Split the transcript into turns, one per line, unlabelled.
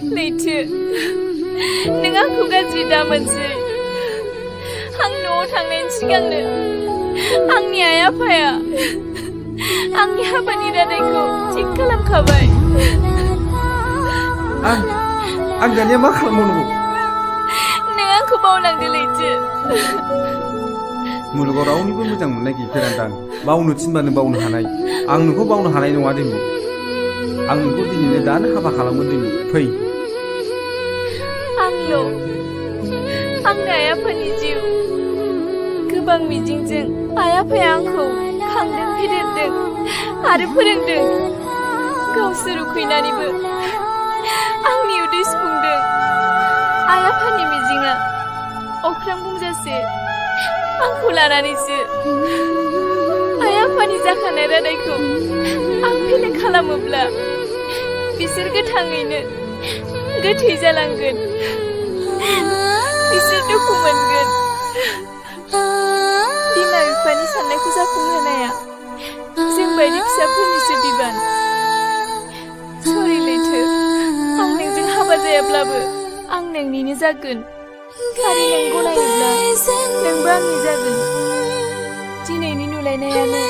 लैथो नों आंखौ गाज्रि दामोनसै आं न'आव थांनायनि सिगांनो आंनि आइ आफाया आंनि हाबानि रादायखौ थिग खालामखाबाय
आं दानिया मा खालामबावनांगौ
नों आंखौ बावलांदो लैथो
मुलुगाव रावनिबो मोजां मोननाय गैफेरादां बावनो थिनबानो बावनो हानाय आं नोंखौ बावनो हानाय नङा दिनै आं नोंखौ दिनैनो दानो हाबा खालामगोन दिनै फै
आंल' आंनि आइ आफानि जिउ गोबां मिजिंजों आइ आफाया आंखौ खांदों फेदेरदों आरो फोरोंदों गावसोर उखैनानैबो आंनि उदै सुफुंदों आइ आफानि मिजिंआ अख्रां बुंजासे आंखौ लानानैसो आइ आफानि जाखानाय रादायखौ आं फेलें खालामोब्ला बिसोर गोथाङैनो गोथै जालांगोन बिसोर दुखु मोनगोन बिमा बिफानि साननायखौ जाफुंहोनाया जों बायदि फिसाफोरनिसो बिबान सरि लैथो आं नोंजों हाबा जायाब्लाबो आं नोंनिनो जागोन आरो नों गनायोब्ला नोंबो आंनि जागोन दिनैनि नुलायनायानो